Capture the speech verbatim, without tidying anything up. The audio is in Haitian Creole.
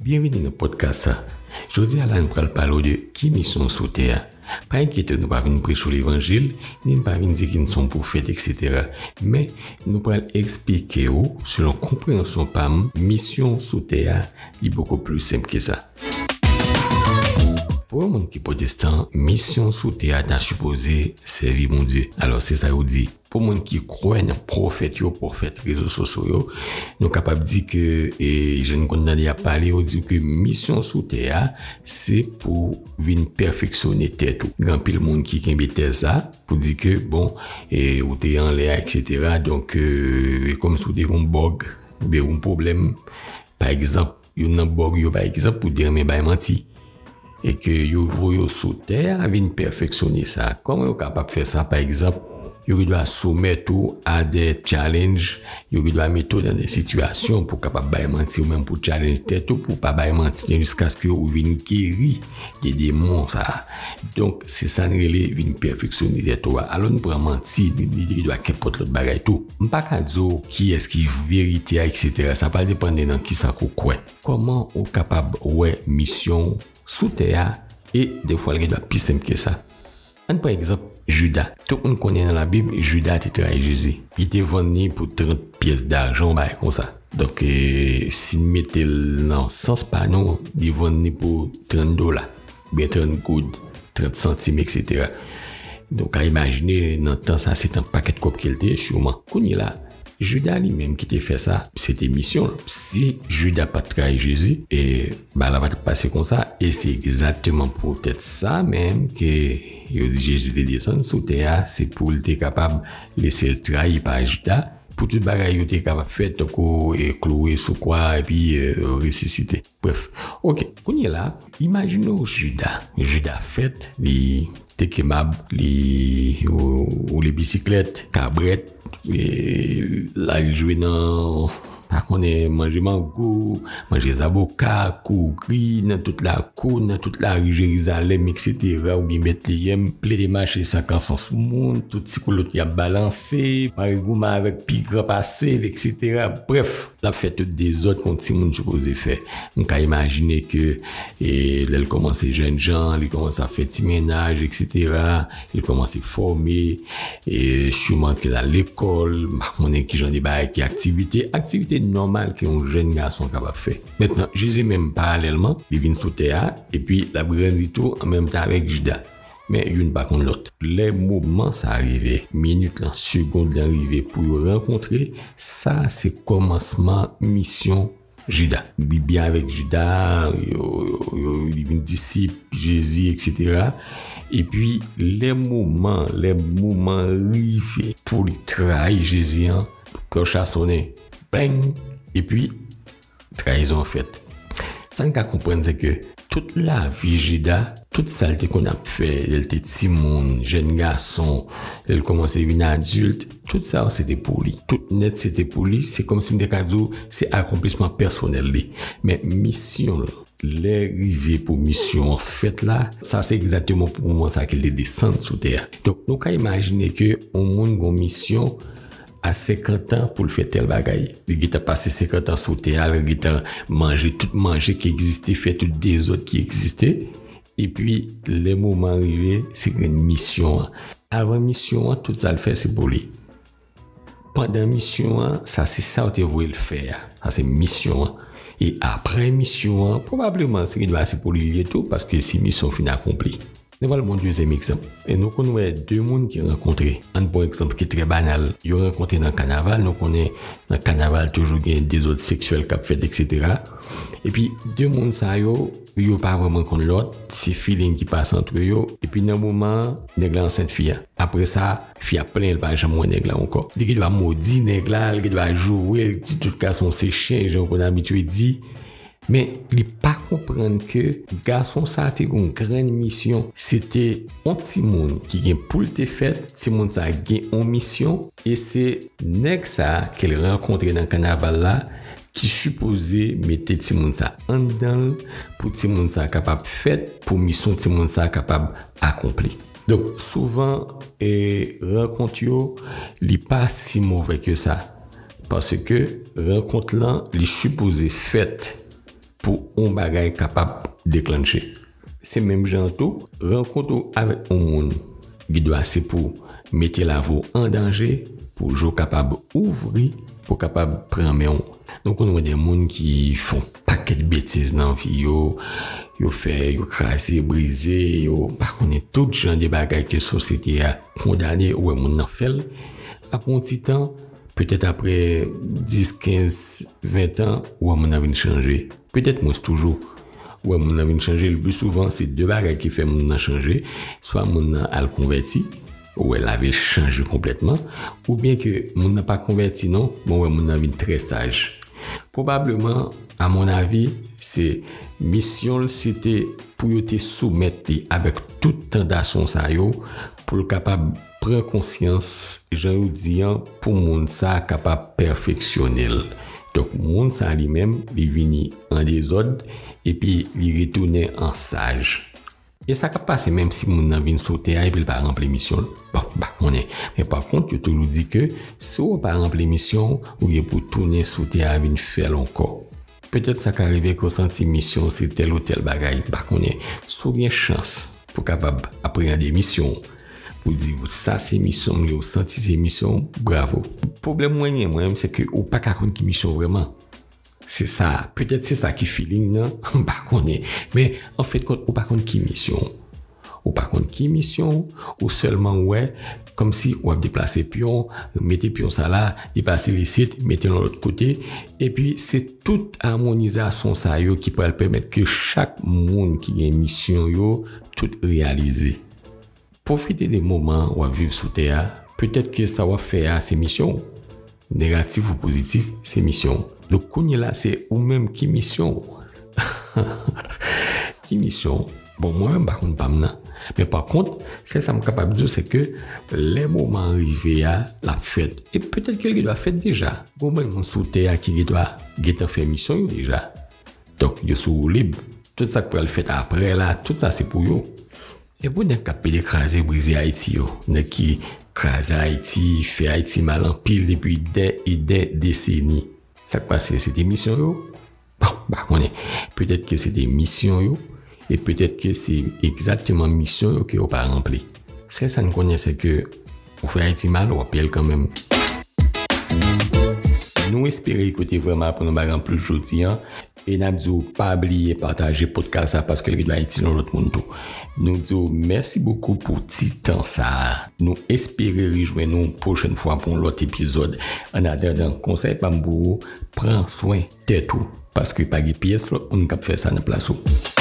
Byenvini nan podcast sa. Jodi a la, nou pral pale w de ki misyon w sou tè a. Pa enkyete w, nou pa vin preche w levanjil, ni n pa vin di ki n se yon pwofèt, et cetera. Men, nou pral eksplike w, selon konpreyansyon pa m, misyon w sou tè a, li bokou pli senp ke sa. Pou yon moun ki pwotestan, misyon w sou tè a ta sipoze sèvi Bondye. Alò, se sa yo di. Pou moun ki kwè nan pwofèt yo, pwofèt rezo sosyo yo, nou kapab di ke, e, jan n konn tande y ap pale, yo di ke misyon sou tè a, se pou vin pèfeksyone tèt ou. Gen anpil moun ki kenbe tèz sa, pou di ke, bon, e, ou te anlè a, et cetera. Donk, e, e kòmsi w te gen yon bug, oubyen yon pwoblèm. Pa egzanp, youn nan bug yo, pa egzanp, ou te renmen bay manti. E ke yo voye w sou tè a vin pèfeksyone sa. Kòman yo kapab fè sa? Pa egzanp, yo gen dwa soumèt ou a de challenge, yo gen dwa mete w nan de sitiyasyon pou w kapab bay manti ou menm pou challenge tèt ou, pou w pa bay manti jiskaske ou vin geri de demon sa a. Donk, se sa n rele vin pèfeksyone tèt ou a. Alò, n pran manti, n, n gen dwa kenpòt lòt bagay tou. M pa ka di w kiyès ki verite a, et cetera. Sa pral depann de nan kisa ke w kwè. Kòman ou kapab wè misyon w sou tè a, e defwa l gen dwa pi senp ke sa. Ann pran egzanp Jida. Tout moun konnen nan Labib, Jida te trayi Jezi. Li te vann li pou trant pyès dajan, yon bagay konsa. Donk, e, si n mete l nan sans pa nou, li vann li pou trant dola, oubyen trant goud, trant santim, et cetera. Donk, ka imajine, nan tan sa, se t yon pakèt kòb ke l te ye, siman. Kounye la, Jida li menm ki te fè sa, se te misyon l. Si Jida pa t trayi Jezi, e bagay la pa t ap pase konsa, e se egzakteman poutèt sa menm ke yo di Jezi te desann sou tè a, se pou l te kapab lese l trayi pa Jida, pou tout bagay yo te kapab fèt, tankou, e, kloure sou kwa, epi, e, resisite. Brèf, oke, kounye la, imajine w Jida. Jida fèt, li te kemab, li ou, woule bisiklèt, kabrèt, e, l al jwe nan, pa konnen, manje mango, manje zaboka, kouri nan tout lakou, nan tout lari Jerizalèm, et cetera, oubyen Betleyèm, plede mache san kansans moun, tout ti koulot y ap balanse, mare goumen avèk pi gran pase l, et cetera. Brèf, l ap fè tout dezòd ke yon timoun sipoze fè. M ka imajine ke, e, lè l kòmanse jènjan, li kòmanse ap fè ti mennaj, et cetera. Li kòmanse fòme, e, siman ke l al lekòl, m pa konnen ki jan de bagay, ki aktivite, aktivite nòmal ke yon jèn gason kapab fè. Mentnan, Jezi menm, paralèlman, li vin sou tè a, epi l ap grandi tou an menm tan avèk Jida. Men youn pa konn lòt. Lè moman sa a rive, minit lan, segond lan rive pou yo rankontre, sa se kòmansman misyon Jida. Li byen avèk Jida, yo, yo, yo, li vin disip Jezi, et cetera. Epi, lè moman, lè moman rive pou li trayi Jezi an, klòch la sonnen, beng! Epi, trayizon an fèt. Sa n ka konprann, se ke tout lavi Jida, tout sa l te konn ap fè lè l te timoun, jèn gason, lè l kòmanse vin adilt, tout sa yo se te pou li. Tout nèt se te pou li. Se kòmsi m te ka di w, se akonplisman pèsonèl li. Men misyon l, lè rive pou misyon an fèt la, sa se egzakteman pou moman sa ke l te desann sou tè a. Donk, nou ka imajine ke yon moun gen yon misyon a senkant an pou l fè tèl bagay. Li gentan pase senkant an sou tè a, li gentan manje tout manje ki egziste, fè tout dezòd ki egziste. Epi, lè moman an rive, se grenn misyon an. Avan misyon an, tout sa l fè, se pou li. Pandan misyon an, sa se sa yo te voye l fè a. Sa se misyon an. E apre misyon an, pwobableman, se gen dwa se pou li l ye tou, paske si misyon fin akonpli. Nou pral ba yon dezyèm egzanp. E nou konn wè de moun ki rankontre. Ann pran yon egzanp ki trè banal. Yo rankontre nan kanaval. Nou konnen nan kanaval toujou gen dezòd seksyèl k ap fèt, et cetera. Epi, de moun sa yo, yo pa vrèman konn lòt. Se feeling ki pase antre yo. Epi, nan moman an, nèg la ansent fi a. Apre sa, fi a plenyen, li pa janm wè nèg la ankò. Li gen dwa modi nèg la, li gen dwa joure l, di tout gason se chen, jan yo konn abitye di. Men li pa konprann ke gason sa a te gen yon grenn misyon. Se te yon timoun ki gen pou l te fèt, timoun sa a gen yon misyon, e se nèg sa a ke l rankontre nan kanaval la ki sipoze mete timoun sa a anndan l pou timoun sa a kapab fèt, pou misyon timoun sa a kapab akonpli. Donk, souvan, e, rankont yo, li pa si move ke sa. Paske rankont lan, li sipoze fèt pou yon bagay kapab deklanche. Se menm jan tou, rankont ou avèk yon moun, gen dwa se pou mete lavi w an danje, pou je w kapab ouvri, pou kapab pran men w. Nou konn wè de moun ki fè yon pakèt betiz nan vi yo, yo fè, yo kraze, brize, yo pa konnen tout jan de bagay ke sosyete a kondane, ou wè moun nan fè l. Apre yon ti tan, petèt apre dis, kenz, ven tan, ou wè moun nan vin chanje. Petèt mwens toujou, ou wè moun nan vin chanje. Le pli souvan, se de bagay ki fè moun nan chanje. Swa moun nan al konvèti, ou wè lavi l chanje konplètman, oubyen ke moun nan pa konvèti non, men ou wè moun nan vin trè saj. Pwobableman, a mon avi, se misyon l, se te pou yo te soumèt li avèk tout tantasyon sa yo, pou l kapab pran konsyans, jan yo di an, pou moun sa a kapab pèfeksyone l. Donk, moun sa a li menm, li vini an dezòd, epi li retounen an saj. E sa k ap pase menm si moun nan vin sou tè a epi l pa ranpli misyon l? Bon, m pa konnen. Men pa kont, yo toujou di ke si w pa ranpli misyon w, ou gen pou tounen sou tè a vin fè l ankò. Petèt sa ka rive ke w santi misyon w se tèl ou tèl bagay, m pa konnen. Si w gen chans pou w kapab apreyande misyon w, pou w di, sa se misyon m, ou santi se misyon w, bravo. Pwoblèm mwen gen, mwen menm, se ke ou pa ka konn ki misyon w vrèman. Se sa, petèt se sa ki feeling nan, m pa konnen. Men, an fen de kont, ou pa konn ki misyon w. Ou pa konn ki misyon w, ou sèlman wè, kòmsi w ap deplase pyon, mete pyon sa la, deplase l isit, mete l yon lòt kote, epi se tout amonizasyon sa yo ki pral pèmèt ke chak moun ki gen misyon yo, tout reyalize. Pwofite de moman w ap viv sou tè a, petèt ke sa w ap fè a se misyon w. Negatif ou pozitif, se misyon w. Donk, kounye la, se ou menm ki misyon w. Ki misyon w? Bon, mwen menm, m pa konn pa m nan. Men pa kont, sèl sa m kapab di w, se ke lè moman an rive a, l ap fèt. E petèt ke l gen dwa fèt deja. Gon bann moun sou tè a ki gen dwa gentan fè misyon yo deja. Donk, yo sou woulib. Tout sa k pral fèt apre la, tout sa se pou yo. E pou nèg k ap pede kraze brize Ayiti yo, nèg ki kraze Ayiti, fè Ayiti mal anpil depi dè e dè deseni. Sa k pase, se te misyon yo? Bon, m pa konnen. Petèt ke se te misyon yo, e petèt ke se egzakteman misyon yo ke yo pa ranpli. Sèl sa n konnen, se ke ou fè Ayiti mal, w ap peye l kanmenm. Nou espere ke w te vrèman aprann yon bagay anplis jodi a. E n ap di w pa bliye pataje podcast sa paske l gen dwa itil yon lòt moun tou. Nou di w mèsi bokou pou ti tan sa a. Nou espere rejwenn ou pwochèn fwa pou yon lòt epizòd. An atandan, konsèy pa m pou ou, pran swen tèt ou. Paske pa gen pyès lòt moun k ap fè sa nan plas ou.